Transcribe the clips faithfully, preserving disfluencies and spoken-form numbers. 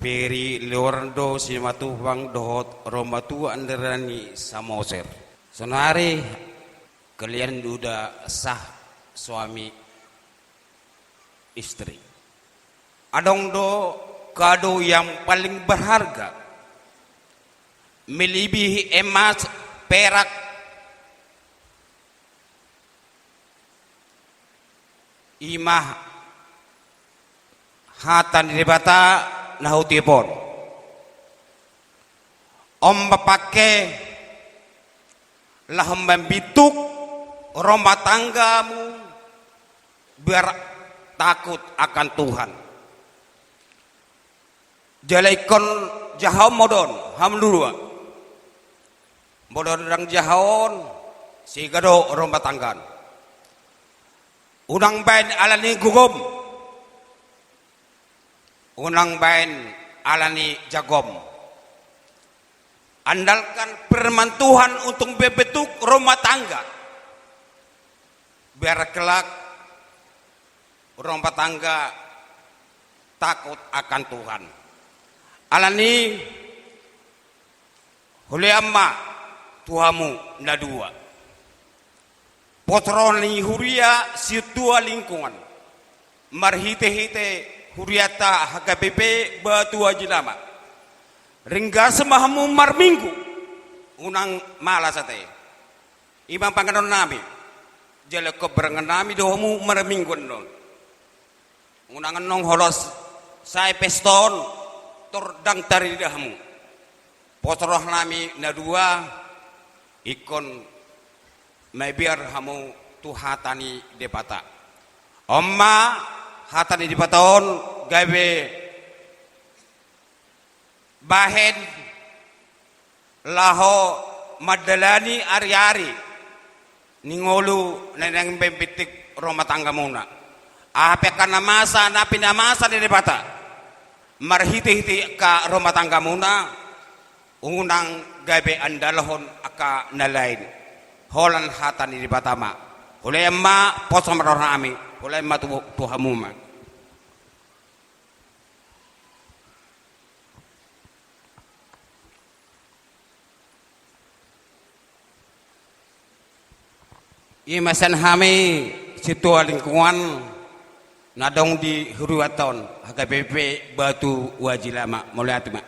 Peri Leonardo Simatupang dohot Romatua Andrani Samosir. Sonari kalian udah sah suami istri. Adong do kado yang paling berharga, melebihi emas, perak, i ma hata ni Debata na hutiop on. On ma pangke laho mambentuk rumah tanggamu biar takut akan Tuhan. Jala ingkon jahaon modom hamu na dua. Molo ndang jahaon, sega do rumah tangga. Unang baen ala ni gogom. Unang baen ala ni jagom. Andalkan firman Tuhan untuk membentuk rumah tangga. Biar kelak rumah tangga takut akan Tuhan. Ala ni, hulean ma tu hamu na dua. Pos roha ni huria Sintua Lingkungan. Marhite-hite hurianta H K B P Batu Aji Lama. Ringgas ma hamu marminggu. Unang malas ate. I ma panganon nami. Jala ingkon bereng nami do hamu marminggu annon. Unang annon holan sai pesta on, tor ndang tarida hamu. Pos roha nami na dua, ingkon mabiar hamu tu hata ni Debata. On ma hata ni Debata on gabe bahen laho mandalani ari-ari ni ngolu na naeng mambentuk rumah tanggamuna. Aha pe angka na masa, na pinamasa ni Debata marhite-hite angka rumah tanggamuna, unang gabe andalhon angka na lain. Holan hata ni Debata ma. Hulean ma, pos ma roha nami, hulean ma tu, tu hamu ma. I ma sian hami Sintua Lingkungan na adong di hurianta on, H K B P Batu Aji Lama, mauliate ma.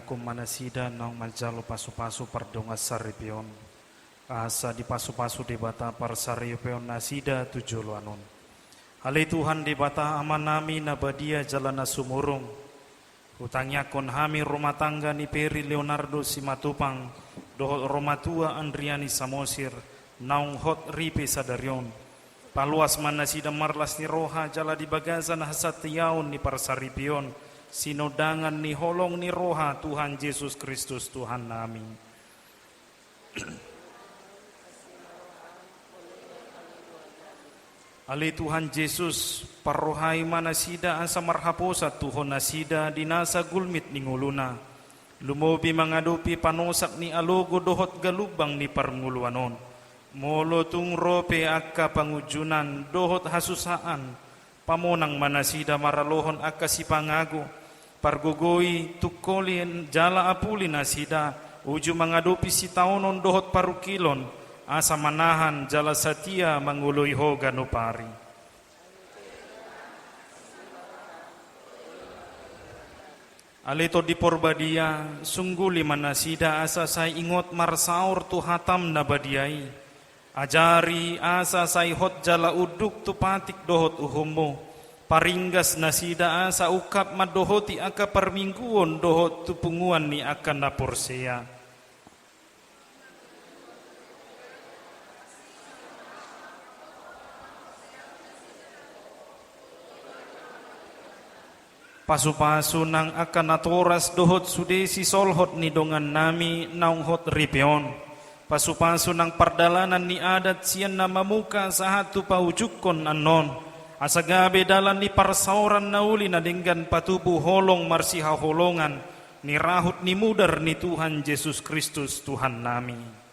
Hutangiangkon ma nasida naung manjalo pasupasu pardongansaripeon, asa dipasupasu Debata parsaripeon nasida tu joloan on. Ale Tuhan Debata Amanami na badia jala na sumurung, hutangiangkon hami rumah tangga ni Peri Leonardo Simatupang dohot Romatua Andriani Samosir naung hot ripe sadari on. Paloas ma nasida marlas ni roha jala di bagasan hasatiaon ni parsaripeon, sinondangan ni holong ni roha Tuhan Jesus Kristus Tuhannami. Ale Tuhan Jesus, parrohai ma nasida asa marhaposan tu Ho nasida di nasa gulmit ni ngoluna, lumobi mangadopi panosak ni alogo dohot galumbang ni parngoluan on. Molo tung ro pe angka pangunjunan dohot hasusaan, pamonang ma nasida maralohon angka sipangago, pargogoi, tungkoli jala apuli nasida, uju mangadopi sitaonon dohot parungkilon, asa manahan jala satia mangoloi Ho ganup ari. Ale Tondi Porbadia, sungguli ma nasida asa sai ingot marsaor tu hataM na badia i. Ajari asa sai hot jala unduk tu patik dohot uhumMu. Paringgas nasida asa ungkap mandohoti angka parmingguon dohot tu punguan ni angka na porsea. Pasupasu nang angka natoras dohot sude sisolhot ni dongannami naung hot ripe on. Pasupasu nang pardalanan ni adat sian na mamuka sahat tu paujungkon annon, asa gabe dalan ni parsaoran na uli na denggan patubu holong marsihaholongan ni rahut ni mudar ni Tuhan Jesus Kristus Tuhannami.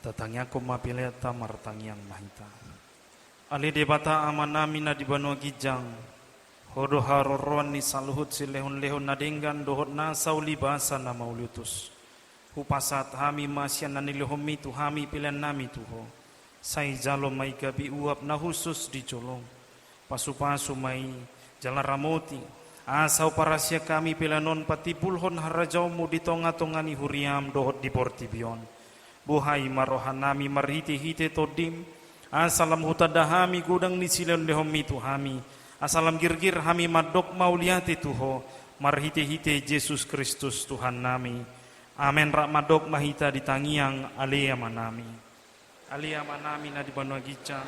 Tatangiangkon ma peleanta, martangiang ma hita. Ale Debata Amanami na di banua ginjang, Ho do haroroan ni saluhut silehonlehon na denggan dohot nasa ulibasa na mauliutus. Hupasahat hami ma sian na nilehonMi tu hami peleannami tu Ho. Sai jalo ma i gabe uap na hushus di joloM. Pasupasu ma i, jala ramoti, asa huparasian hami pelean on patimbulhon harajaonMu di tongatonga ni huriaM dohot di portibi on. Bohai ma rohanami marhitehite TondiM, asa lam hutanda hami godang ni silehonlehonMi tu hami, asa lam girgir hami mandok mauliate tu Ho, marhitehite Jesus Kristus Tuhannami. Amen. Rap mandok ma hita di tangiang Ale Amanami. Ale Amanami na di banua ginjang.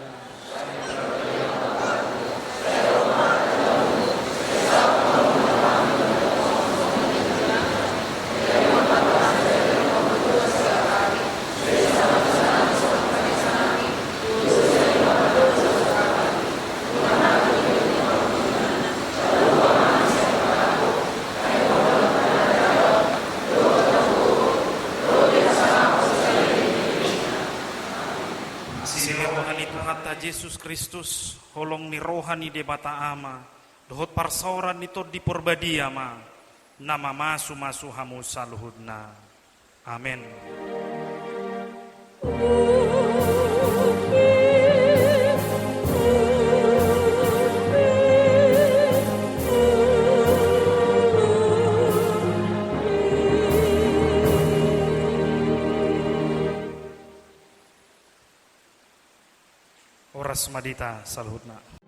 Asi ni roha ni Tuhanta Jesus Kristus, holong ni roha ni Debata Ama, dohot parsaoran ni Tondi Porbadia ma na mamasumasu hamu saluhutna. Amen. Horas ma di hita saluhutna.